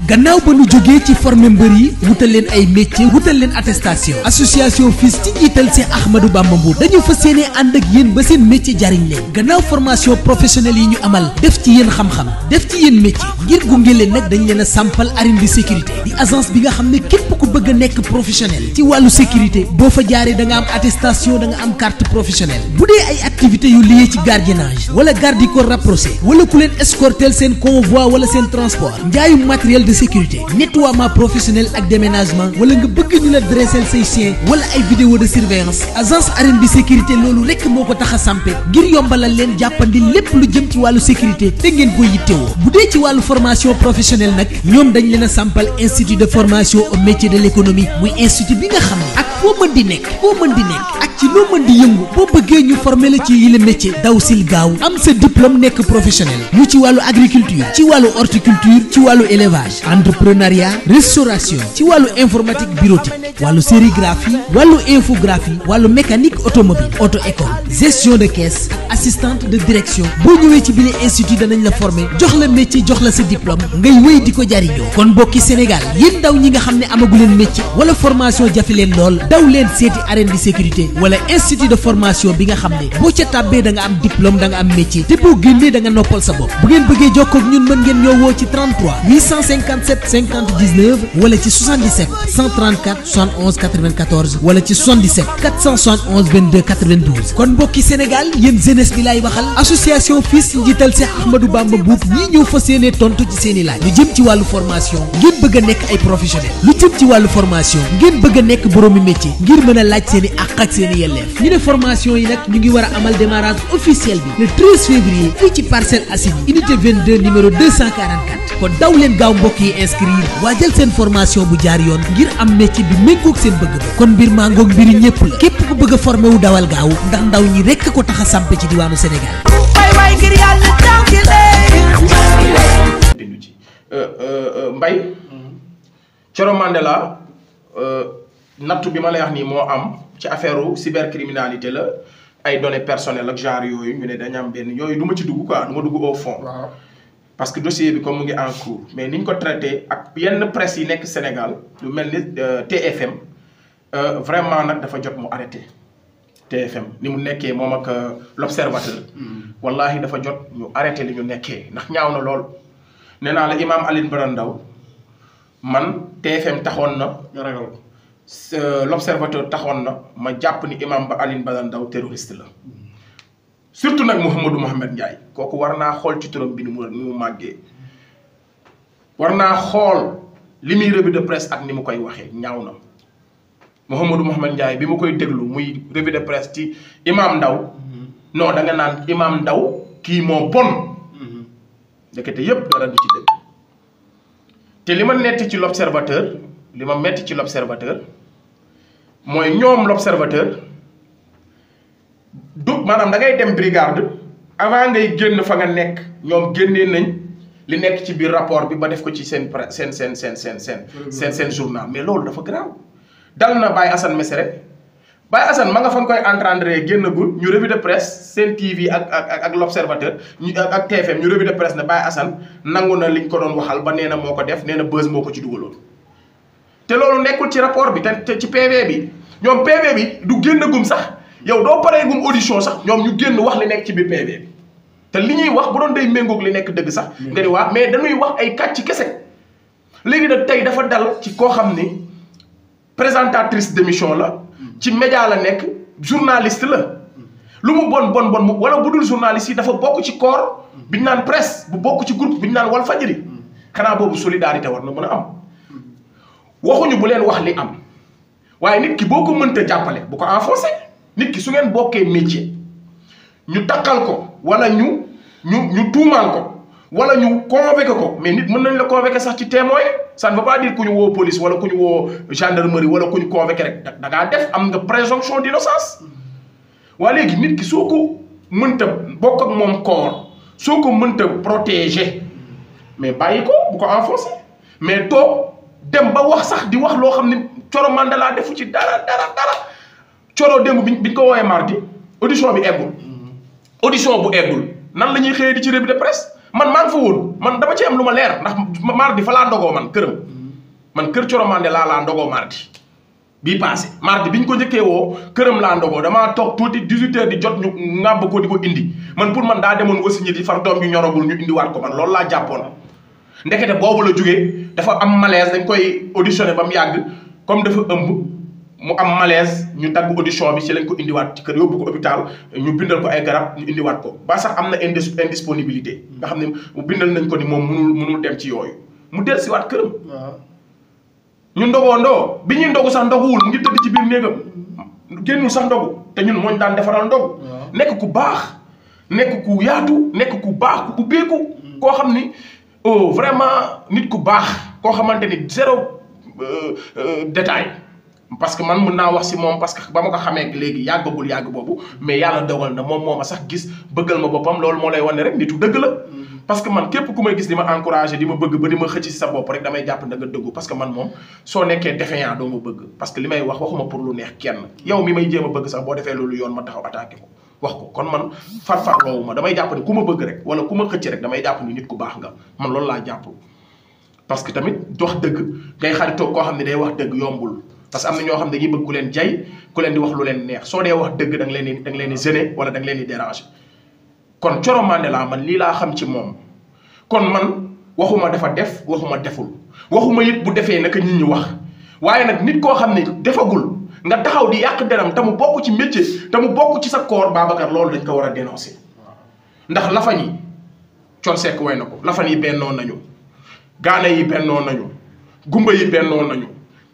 gannaaw ba nu jógee ci former mbër yi wutal leen ay métier wutal leen attestation association FILS ci njiital Cheikh Ahmadou Bamba Mbour dañu fas yéene ànd ak yéen ba seen métier jariñ leen gannaaw formation professionnelle yi ñu amal def ci yéen xam-xam def ci yéen métier ngir gunge leen nag dañ leen a sampal arène de sécurité di agence bi nga xam ne képp ku bëgg a nekk professionnel ci wàllu sécurité boo fa jaaree da nga am attestation da nga am carte professionnelle bu dee ay activités yu lié ci gardiennage wala garde du corps rapproché wala ku leen escorter seen convoi wala seen transport njaayum matériel de sécurité nettoiement professionnel ak déménagement wala nga bëgg ñu la dresser say chien wala ay vidéo de surveillance agence arène de sécurité loolu rekk moo ko tax a sampe ngir yombalal leen jàppandi lépp lu jëm ci wàllu sécurité te ngeen ko yittewoo bu dee ci wàllu formation professionnelle nag ñoom dañ leen a sampal institut de formation au métier de l'économie muy institut bi nga xam ne ak foo mën di nekk ak ci loo mën di yëngu boo bëggee ñu former la ci yile métier daw sil gaaw am sa diplôme nekk professionnel ñu ci wàllu agriculture ci wàllu horticulture ci wàllu élevage entrepreneuriat restauration ci wàllu informatique bureautique wàllu sérigraphie wàllu infographie wàllu mécanique automobile auto école gestion de caisse assistante de direction boo ñëwee ci bile institut danañ la former jox la métier jox la sa diplôme ngay wéy di ko jariñoo kon mbokki Sénégal yéen ndaw ñi nga xam ne amagu leen métier wala formation jafe leen lool daw leen seeti arène de sécurité wala institut de formation bi nga xam ne boo ca tàbbee da nga am diplôme da nga am métier te boo génnee da nga noppal sa bopp bu ngeen bëggee jokkoo ak ñun mën ngeen ñoo woo ci 33 857 50 19 wala ci 77 134 71 94 wala ci 77 471 22 92 kon mbokki Sénégal yéen jeunesse bi laay waxal association FILS njiital Cheikh Ahmadou Bamba Mbour ñii ñëw fas yéene tontu ci seen i laaj lu jëm ci wàllu formation ngeen bëgg a nekk ay professionnel lu jëm ci wàllu formation ngeen bëgg a nekk boroomi métier ngir mën a laaj seen i àq ak seen i yelleef ñu ne formation yi nag ñu ngi war a amal démarrage officiel bi le 13 février fii ci Parcelles Assainies unité 22 numéro 244 kon daw leen gaaw mbokk yi inscrire waajal seen formation bu jaar yoon ngir am métier bi méngoog seen bëgg-bëgg kon mbir maa ngoog mbiri ñëpp la képp ku bëgg a formé wu dawal gaaw ndax ndaw ñi rekk ko tax a sampe ci diwaanu Sénégal. Mbaye Coro Mandela nattu bi ma lay wax nii moo am ci affaire cybercriminalité la ay données personnelles ak genre yooyu ñu ne dañu am benn yooyu du ma ci dugg quoi du ma dugg au fond. waaw parce que dossier bi comme mu ngi en cours mais ni ñu ko traité ak yenn presse yi nekk Sénégal lu mel ni TFM vraiment nag dafa jot mu arrêté. TFM ni mu nekkee moom ak l'observateur wallahi dafa jot ñu arrêté li ñu nekkee ndax ñaaw na lool nee naa la imam Alioune Badara Ndao man TFM taxoon na ragal l'observateur taxoon na ma jàpp ni imam ba Alioune Badara Ndao terroriste la surtout nag Mouhamadou Mohamed Ndiaye kooku war naa xool ci turam bi ni mu màggee war naa xool li muy revue de presse ak ni mu koy waxee ñaaw na Mouhamadou Mohamed Ndiaye bi ma koy déglu muy revue de presse ci imam Ndao non da nga naan imam Ndao kii moo bon ndekete yépp dara du ci dëgg te li ma netti ci l'observateur li ma metti ci l'observateur mooy ñoom l'observateur du maanaam da ngay dem brigade avant ngay génn fa nga nekk ñoom génnee nañ li nekk ci biir rapport bi ba def ko ci seen journal mais loolu dafa grave dal na Baye Assane Mesere Baye Assane ma nga fa nga koy entendre génnagul ñu revue de presse Sen TV ak l'observateur ñu ak TFM ñu revue de presse ne Baye Assane nangu na liñ ko doon waxal ba nee na moo ko def nee na buzz moo ko ci dugaloon. te loolu nekkul ci rapport bi te ci PV bi ñoom PV bi du génnagum sax yow doo paree gum audition sax ñoom ñu génn wax li nekk ci biir PV bi te li ñuy wax bu doon day méngoog li nekk dëgg sax. nga ni waa mais dañuy wax ay kàcc kese léegi nag tey dafa dal ci koo xam ni. présentatrice d'émission la ci média la nekk journaliste la lu mu bon wala bu dul journaliste yi dafa bokk ci corps bi ñu naan presse bu bokk ci groupe bi ñu naan Walfadjri xanaa boobu solidarité war na mën a am waxuñu bu leen wax li am waaye nit ki boo ko mënta jàppale bu ko enfoncé nit ki su ngeen bokkee métier ñu takkal ko wala ñu tuumaal ko wala ñu convoqué ko mais nit mën nañ la convoqué sax ci témoin ça ne veut pas dire ku ñu woo police wala ku ñu woo gendarmerie wala ku ñu convoqué rek da ngaa def am nga présomption d'innocence waaye léegi nit ki soo ko mënta bokk ak moom corps soo ko mënta protéger mais bàyyi ko bu ko enfoncé mais toog dem ba wax sax di wax loo xam ne Coro Mandela defu ci dara Coro démb biñ ko woowee mardi audition bi eggul audition bu eggul nan la ñuy xëyee di ci revue de presse man maa ngi fa woon man dama ci am lu ma leer ndax mardi fa laa ndogoo man këram man kër Coro Mandela laa ndogoo mardi bii passé mardi bi ñu ko njëkkee woo këram laa ndogoo damaa toog tuuti 18h di jot ñu ŋàbb ko di ko indi man pour man daa demoon aussi ñi di far doom yu ñoragul ñu indiwaat ko man loolu laa jàppoon ndekete boobu la jógee dafa am malaise dañ koy auditionné ba mu yàgg comme dafa ëmb mu am malaise ñu dagg audition bi ci lañ ko indiwaat ci kër yóbbu ko hôpital ñu bindal ko ay garab ñu indiwaat ko ba sax am na indisponibilité nga xam ne bindal nañ ko ni moom munul dem ci yooyu mu dellusiwaat këram ñu ndogoo bi ñuy ndogu sax ndoguwul mu ngi tëdd ci biir néegam génnul sax ndogu te ñun mooñ daan defaral ndogu nekk ku baax nekk ku yaatu nekk ku baax ku ubbeeku koo xam ni oh vraiment nit ku baax koo xamante ni zéro détail parce que man mën naa wax si moom parce que ba ma ko xamee léegi yàggagul yàgg boobu mais yàlla dogal na moom moo ma sax gis bëggal ma boppam loolu moo lay wane rek nitu dëgg la parce que man képp ku may gis di ma encouragé di ma bëgg ba di ma xëcc si sa bopp rek damay jàpp da nga dëggu parce que man moom soo nekkee défiant doo ma bëgg parce que li may wax waxuma pour lu neex kenn yow mi may jéem a bëgg sax boo defee loolu yoon ma taxaw attaqué ko wax ko kon man farfarloowu ma damay jàpp ni ku ma bëgg rek wala ku ma xëcc rek damay jàpp ni nit ku baax nga man loolu laa jàpp parce que tamit wax dëgg ngay xaritoo koo xam ne day wax dëgg yombul parce que am na ñoo xam ne dañuy bëgg ku leen jay ku leen di wax lu leen neex soo dee wax dëgg da nga leen di gêner wala da nga leen di déranger kon Coro Mandela man lii laa xam ci moom kon man waxuma dafa def waxuma deful waxuma it bu defee naka nit ñi wax waaye nag nit koo xam ne defagul nga taxaw di yàq deram te mu bokk ci métier te mu bokk ci sa koor Babacar loolu dañ ko war a dénoncer ndax lafañ yi Thione Seck way na ko lafañ yi bennoo nañu gaana yi bennoo nañu gumba yi bennoo nañu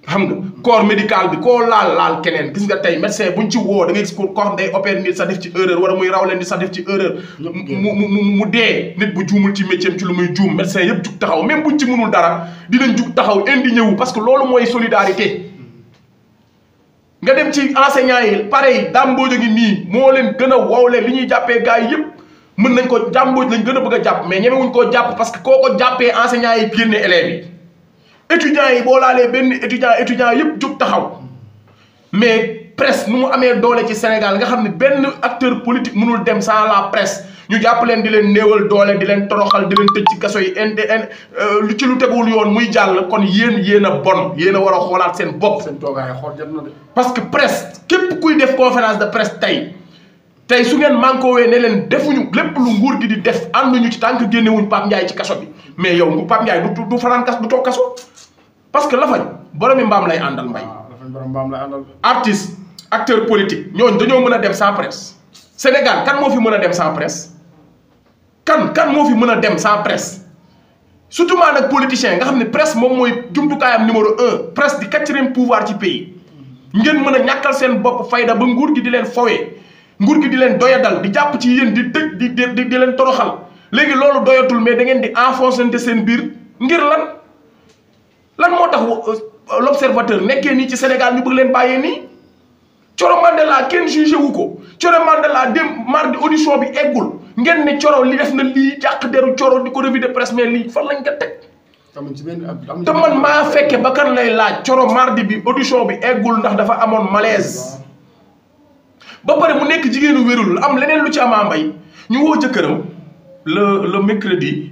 xam nga corps médical bi koo laal keneen gis nga tey médecin buñ ci woo da ngay gis koo xam day opérer nit sa def ci erreur wala muy raw leen di sa def ci erreur mu dee nit bu juumul ci métier ci lu muy juum médecin yëpp jug taxaw même buñ ci mënul dara dinañ jug taxaw indigné wu parce que loolu mooy solidarité nga dem ci enseignants yi pareil dàmboojo ngi nii moo leen gën a wowle li ñuy jàppee gars yi yëpp mën nañ ko jàmbooj lañ gën a bëgg a jàpp mais ñemewuñ koo jàpp parce que koo ko jàppee enseignants yi génne élèves yi étudiants yi boo laalee benn étudiant yëpp jóg taxaw mais presse nu mu amee doole ci Sénégal nga xam ne benn acteur politique mënul dem sans la presse ñu jàpp leen di leen néewal doole di leen toroxal di leen tëj ci kaso yi lu ci lu tegul yoon muy jàll kon yéen a bon yéen a war a xoolaat seen bopp. seen toogaay xool jot na de. parce que presse képp kuy def conférence de presse tey su ngeen manqué ne leen defuñu lépp lu nguur gi di def ànduñu ci tànk génnewuñ Pape Ndiaye ci kaso bi mais yow Pape Ndiaye du fanaan du toog kaso. parce que lafañ boromi mbaam lay àndal mbay. lafañ borom mbaam lay àndal. artiste acteur politique ñooñu dañoo mën a dem sans presse Sénégal kan moo fi mën a dem sans presse kan moo fi mën a dem sans presse surtout maa nag politicien nga xam ne presse moom mooy jumtukaayam numéro 1 presse di 4e pouvoir ci pays ngeen mën a ñàkkal seen bopp fayda ba nguur gi di leen fowee nguur gi di leen doyadal di jàpp ci yéen di tëj di leen toroxal léegi loolu doyatul mais da ngeen di enfoncé seen biir ngir lan moo tax l'observateur nekkee nii ci Sénégal ñu bëgg leen bàyyee nii Coro Mandela kenn jugé wu ko Coro Mandela dem mardi audition bi eggul ngeen ne Coro li def na lii jàq deru Coro di ko revue de presse mais lii fan lañ ko teg. te man maa fekke ba kan lay laaj Coro mardi bi audition bi eggul ndax dafa amoon malaise. ba pare mu nekk jigéenu wérul am leneen lu ci amaa mbay ñu woo jëkkëram le mercredi.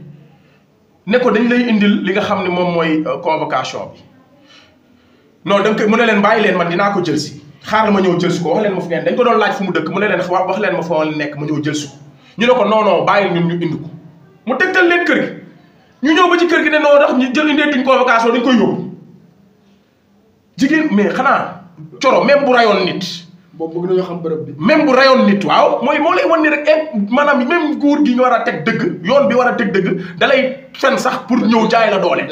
ne ko dañ lay indil li nga xam ne moom mooy convocation bi non da nga koy mu ne leen bàyyi leen man dinaa ko jël si xaaral ma ñëw jël si ko wax leen ma fu ngeen dañ ko doon laaj fu mu dëkk mu ne leen wax leen ma fa nekk ma ñëw jël si ko ñu ne ko non bàyyi ñun ñu indi ko mu tegtal leen kër gi ñu ñëw ba ci kër gi ne non ndax ñu jël indeetuñ convocation dañ koy yóbbu jigéen mais xanaa Coro même bu rayoon nit. boobu bëgg nañoo xam bërëb bi. même bu rayoon nit waaw mooy moo lay wan ni rek maanaam même nguur gi nga war a teg dëgg yoon bi war a teg dëgg dalay fen sax pour ñëw jaay la doole.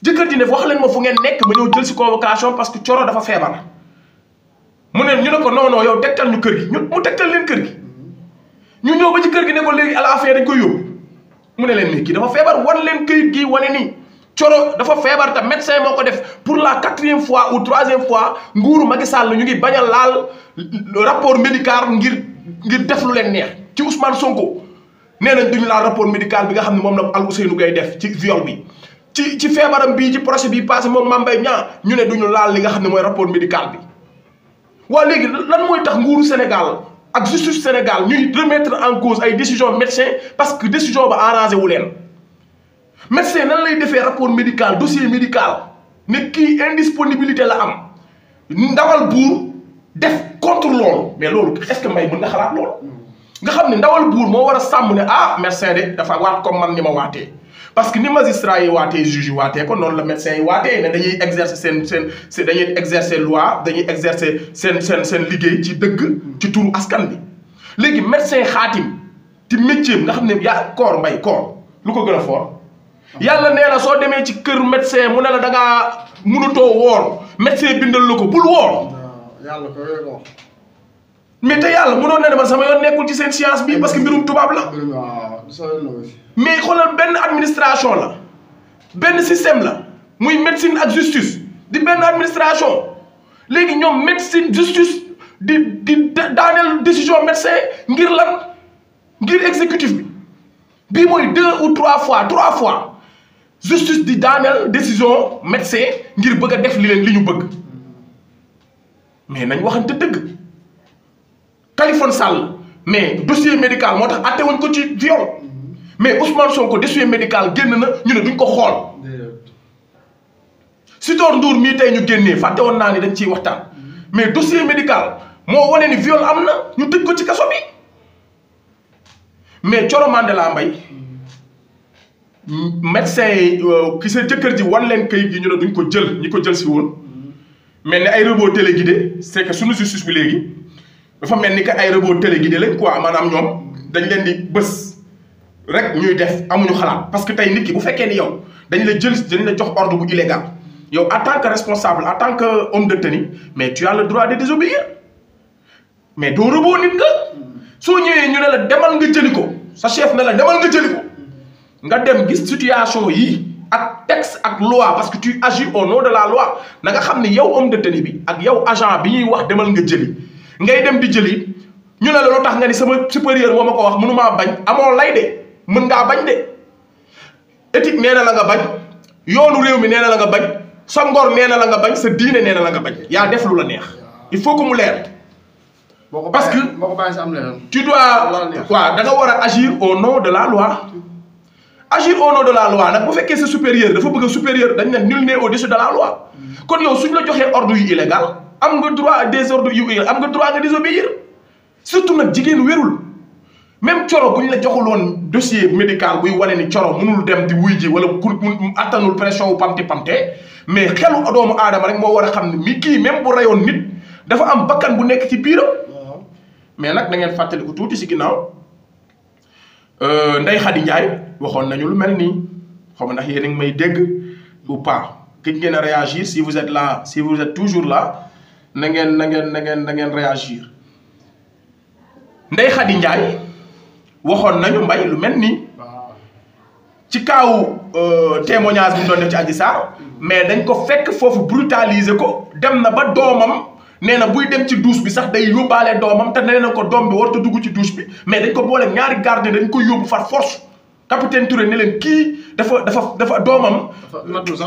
jëkkër ji ne wax leen ma fu ngeen nekk ma ñëw jël si convocation parce que Coro dafa feebar. mu ne ñu ne ko non yow tegtal ñu kër gi mu tegtal leen kër gi ñu ñëw ba ci kër gi ne ko léegi à la fin dañ koy yóbbu mu ne leen nii kii dafa feebar wan leen këyit gi wane nii Coro dafa feebar te médecin moo ko def pour la 4e fois ou 3e fois nguuru Macky Sall ñu ngi bañ a laal rapport médical ngir def lu leen neex ci Ousmane Sonko nee nañ duñu laal rapport médical bi nga xam ne moom la Ousseynou Gueye def ci viol bi ci feebaram bii ci procès bi passé moom Mame Mbaye Niang ñu ne duñu laal li nga xam ne mooy rapport médical bi waa léegi lan mooy tax nguuru Sénégal ak justice Sénégal ñuy remettre en cause ay décision médecin parce que décision ba arrangé wu leen médecin nan lay defee rapport médical dossier médical ne kii indisponibilité la am ndawal buur def contre loolu mais loolu est-ce que Mbaye mën nga xalaat loolu nga xam ne ndawal buur moo war a sàmm ne médecin de dafa waat comme man ni ma waatee parce que ni magistrat yi waatee juge yi waatee ko noonu la médecin yi waatee ne dañuy exercer dañuy exercer loi dañuy exercer seen liggéey ci dëgg ci turu askan bi léegi médecin xaatim ci métier nga xam ne koor Mbaye koor lu ko gën a fort yàlla nee na soo demee ci kër médecin mu ne la da ngaa mënutoo woor médecin bindal la ko bul woor yàlla ko mais te yàlla mënoon na ne man sama yoon nekkul ci seen science bi parce que mbirum tubaab la mais xoolal benn administration la benn système la muy médecine ak justice di benn administration léegi ñoom médecine justice di daaneel décision médecin ngir lan ngir exécutif bi bii mooy 2 ou 3 fois justice di daaneel décision médecin ngir bëgg a def li ñu bëgg mais nañ waxante dëgg Khalifa Sall mais dossier médical moo tax atte wuñ ko ci viol mais Ousmane Sonko dossier médical génn na ñu ne duñ ko xool Sitor Ndour mii tey ñu génnee fàtte woon naa ni dañ ciy waxtaan mais dossier médical moo wane ni viol am na ñu tëj ko ci kaso bi mais Thioro Mandela Mbaye médecin yi ki sa jëkkër ji wan leen kayit gi ñu ne duñ ko jël ñi ko jël si woon mel ni ay robot téléguidé c'est que suñu justice bi léegi dafa mel ni que ay robot téléguidé lañ quoi maanaam ñoom dañ leen di bës rek ñuy def amuñu xalaat parce que tey nit ki bu fekkee ni yow dañ la jox ordre bu illégal yow en tant que responsable en tant que homme de tenue mais tu as le droit de désobéir mais doo robot nit nga soo ñëwee ñu ne la demal nga jëli ko sa chef ne la demal nga jëli ko nga dem gis situation yi ak texte ak loi parce que tu agis au nom de la loi na nga xam ni yow homme de tenue bi ak yow agent bi ñuy wax demal nga jëli ngay dem di jëli ñu ne la lu tax nga ni sama supérieur moo ma ko wax mënumaa bañ amoo lay de mën ngaa bañ de éthique nee na la nga bañ yoonu réew mi nee na la nga bañ sa ngor nee na la nga bañ sa diine nee na la nga bañ yaa def lu la neex il faut que mu leer parce que tu dois waaw da nga war a agir au nom de la loi agir au nom de la loi nag bu fekkee sa supérieur dafa bëgg a supérieur dañ ne nul n'est au-dessus de la loi kon yow suñ la joxee ordre yu illégal am nga droit des ordres yu illégal am nga droit nga désobéir surtout nag jigéen wérul même Thioro bu ñu la joxul woon dossier médical buy wane ni Thioro mënul dem di wuy ji wala ku attanul pression wu pamte mais xelu doomu aadama rek moo war a xam ne mi kii même bu rayoon nit dafa am bakkan bu nekk ci biiram mais nag da ngeen fàttaliku tuuti si ginnaaw Ndeye Khady Ndiaye waxoon nañu lu mel nii xaw ma ndax yéen a ngi may dégg ou pas gëj ngeen a réagir si vous êtes là si vous êtes toujours là na ngeen réagir Ndeye Khady Ndiaye waxoon nañu Mbaye lu mel nii ci kaaw témoignage bi mu doon def ci Adji Sarr mais dañ ko fekk foofu brutaliser ko dem na ba doomam nee na buy dem ci douche bi sax day yóbbaale doomam te nee na ko doom bi warut a dugg ci douche bi mais dañ ko boole ñaari garde dañ ko yóbbu far force capitaine Touré ne leen kii dafa doomam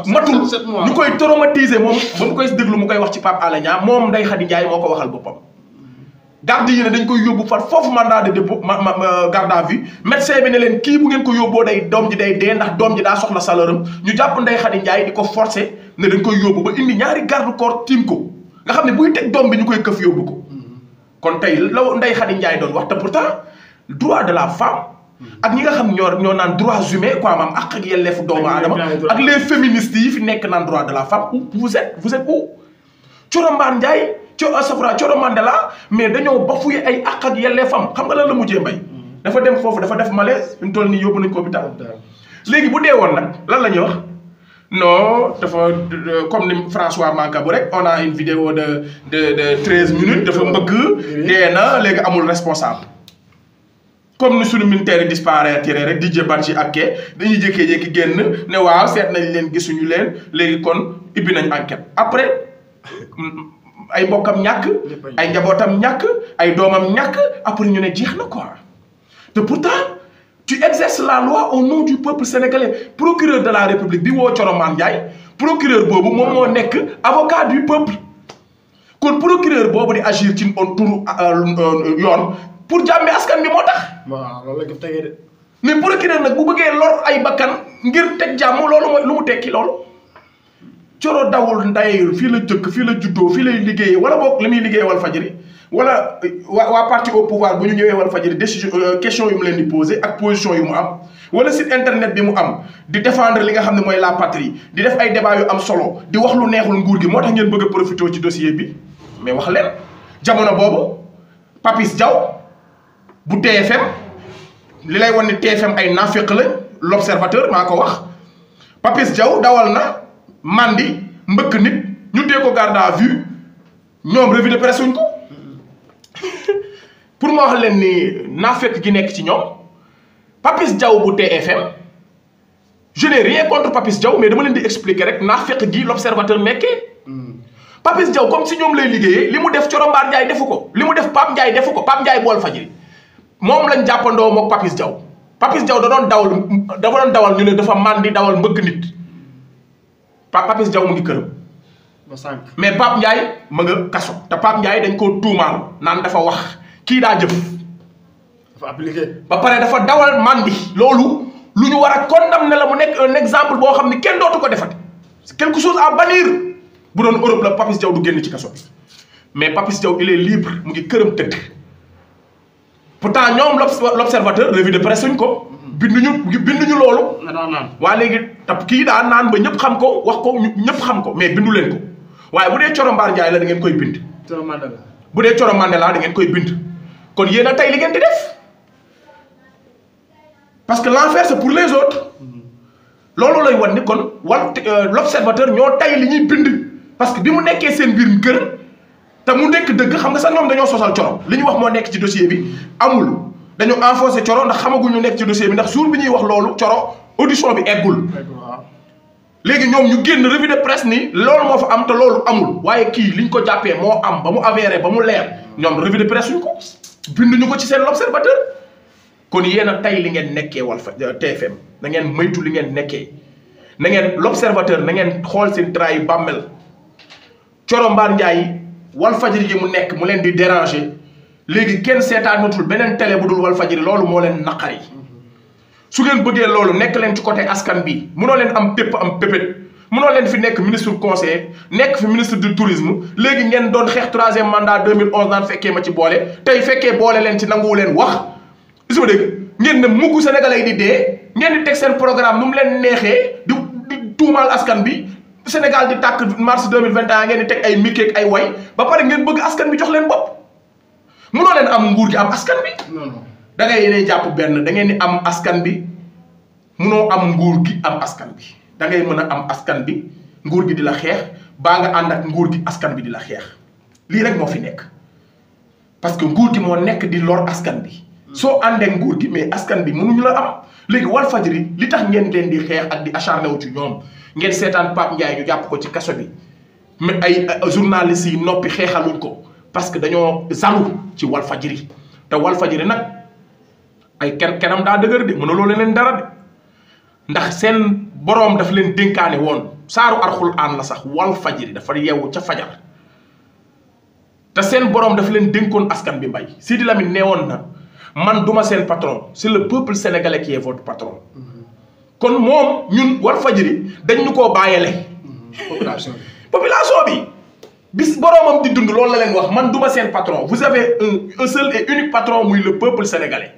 matul ñu koy traumatiser moom ba mu koy déglu mu koy wax ci Pape Alé Niang moom Ndeye Khady Ndiaye moo ko waxal boppam garde yi ne dañ koy yóbbu far foofu mandat de dépôt garde à vue médecin bi ne leen kii bu ngeen ko yóbboo day doom ji day dee ndax doom ji daa soxla salaire ñu jàpp Ndeye Khady Ndiaye di ko forcer ne dañ koy yóbbu ba indi ñaari garde corps tiim ko nga xam ne buy teg doom bi ñu koy këf yóbbu ko kon tey la Ndeye Khady Ndiaye doon wax te pourtant droit de la femme ak ñi nga xam ñoo naan droits humains quoi maam ak yelleefu doomu aadama ak les féministes yi fi nekk naan droit de la femme vous êtes où Thioro Ndiaye Thioro Mandela mais dañoo bafoué ay ak yelleefam xam nga lan la mujjee Mbaye dafa dem foofu dafa def malaise fi mu toll nii yóbbu nañ ko hôpital léegi bu dee woon nag lan la ñuy wax non dafa comme ni François Mancabou rek on a une vidéo de 13 minutes dafa mbëkk dee na léegi amul responsable comme ni suñu militaire yi disparaître rek Didier Badji ak kee dañuy jékkee-jékki génn ne waaw seet nañ leen gisuñu leen léegi kon ibbi nañ enquête après ay mbokkam ñàkk ay njabootam ñàkk ay doomam ñàkk après ñu ne jeex na quoi te pourtant tu exerces la loi au nom du peuple sénégalais procureur de la république bi woo Thioro Ndiaye procureur boobu moom moo nekk avocat du peuple kon procureur boobu di agir ci turu yoon pour jàmme askan bi moo tax. waaw loolu la ko tegee de. mais procureur nag bu bëggee lor ay bakkan ngir teg jàmm loolu mooy lu mu tekki loolu. Coro dawul ndayul fii la jëkk fii la juddoo fii lay liggéeyee wala boog li muy liggéeyee Walfadjri wala waa parti au pouvoir bu ñu ñëwee Walfadjri décision question yu mu leen di posé ak position yu mu am wala site internet bi mu am di défendre li nga xam ne mooy la patrie di def ay débat yu am solo di wax lu neexul nguur gi moo tax ngeen bëgg a profité ci dossier bi mais wax leen jamono boobu Papis Diaw bu TFM li lay wan ni TFM ay naaféq lañ l'observateur maa ko wax Papis Diaw dawal na mandi mbëkk nit ñu tee ko garde à vue ñoom revue de presse wuñ ko pour ma wax leen ni naaféq gi nekk ci ñoom Papis Diaw bu TFM je n'ai rien contre Papis Diaw mais dama leen di expliquer rek naaféq gi l'observateur nekkee Papis Diaw comme si ñoom lay liggéeyee li mu def Coro Mbar Ndiaye defu ko li mu def Pape Ndiaye defu ko Pape Ndiaye bu Walfadjri moom lañ jàppandoo mook Papis Diaw Papis Diaw dafa doon dawal ñu ne dafa mandi dawal mbëkk nit Papis Diaw mu ngi këram mais Pape Ndiaye ma nga kaso te Pape Ndiaye dañ koo tuumaal naan dafa wax kii daa jëf dafa appliqué ba pare dafa dawal mandi loolu lu ñu war a condamner la mu nekk un exemple boo xam ni kenn dootu ko defati c'est quelque chose à bannir bu doon Europe la Papis Diaw du génn ci kaso bi mais Papis Diaw il est libre mu ngi këram tëdd pourtant ñoom l'observateur revue de presse suñ ko binduñu loolu waa léegi tab kii daa naan ba ñëpp xam ko wax ko ñëpp xam ko mais bindu leen ko waaye bu dee Coro Mbar Ndiaye la da ngeen koy bind bu dee Coro Mandela da ngeen koy bind kon yéen a tey li ngeen di def parce que l'enfer c'est pour les autres loolu lay wan ni kon l'observateur ñoo tey li ñuy bind parce que bi mu nekkee seen biir kër te mu nekk dëgg xam nga sax ñoom dañoo sosal Coro li ñu wax moo nekk ci dossier bi amul dañu enfoncé Coro ndax xamaguñ ñu nekk ci dossier bi ndax jour bi ñuy wax loolu Coro audition bi eggul léegi ñoom ñu génn revue de presse ni loolu moo fa am te loolu amul waaye kii liñ ko jàppee moo am ba mu avéré ba mu leer ñoom revue de presse suñ ko binduñu ko ci seen l'observateur kon yéen a tey li ngeen nekkee TFM na ngeen moytu li ngeen nekkee na ngeen l'observateur na ngeen xool seen tra yu bàmmel Coro Mbar Ndiaye Walfadjri yi mu nekk mu leen di déranger léegi kenn seetaanatul beneen télé bu dul Walfadjri loolu moo leen naqari su ngeen bëggee loolu nekk leen ci côté askan bi munoo leen am pépp am pépét munoo leen fi nekk ministre conseiller nekk fi ministre du tourisme léegi ngeen doon xeex 3e mandat 2011 naan fekkee ma ci boole tey fekkee boole leen ci nanguwu leen wax su ma dégg ngeen ne mugg sénégalais yi di dee ngeen di teg seen programme nu mu leen neexee di tuumaal askan bi Sénégal di tàkk mars 2021 ngeen di teg ay mikeek ay way ba pare ngeen bëgg askan bi jox leen bopp munoo leen am nguur gi am askan bi da ngay yéene jàpp benn da ngeen di am askan bi munoo am nguur gi am askan bi da ngay mën a am askan bi nguur gi di la xeex baa nga ànd ak nguur gi askan bi di la xeex lii rek moo fi nekk parce que nguur gi moo nekk di lor askan bi soo àndee nguur gi mais askan bi mënuñu la am léegi Walfadjri li tax ngeen leen di xeex ak di acharné wu ci ñoom ngeen seetaan Pape Ndiaye ñu jàpp ko ci kaso bi mais ay journalistes yi noppi xeexaluñ ko parce que dañoo zalu ci Walfadjri te Walfadjri nag ay kenam daa dëgër de mënuloo leen dara de ndax seen boroom daf leen dénkaane woon saaru Alxuraan la sax Walfadjri dafa yeewu ca fajar te seen boroom daf leen dénkoon askan bi mbay Sidi Lamine nee woon na man duma seen patron c'est le peuple sénégalais qui est votre patron kon moom ñun Walfadjri dañ ñu koo bàyyele population bi bis boroomam di dund loolu la leen wax man duma seen patron vous avez un seul et unique patron muy le peuple sénégalais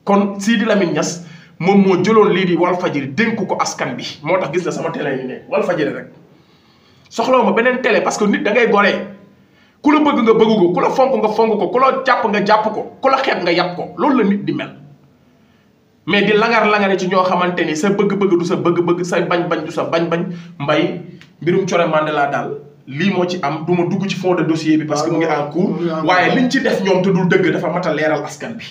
kon Sidi Lamine Niass moom moo jëloon lii di Walfadjri dénk ko askan bi moo tax gis na sama télé yi ne Walfadjri rek soxlawu ma beneen télé parce que nit da ngay goree ku la bëgg nga bëgg ko ku la fonk nga fonk ko ku la jàpp nga jàpp ko ku la xeeb nga yàpp ko loolu la nit di mel mais di langar-langare ci ñoo xamante ni sa bëgg-bëgg du sa bëgg-bëgg sa bañ-bañ du sa bañ-bañ mbay mbirum Coro Mandela daal lii moo ci am du ma dugg ci fond de dossier bi parce que mu ngi en cours waaye liñ ci def ñoom te dul dëgg dafa mat a leeral askan bi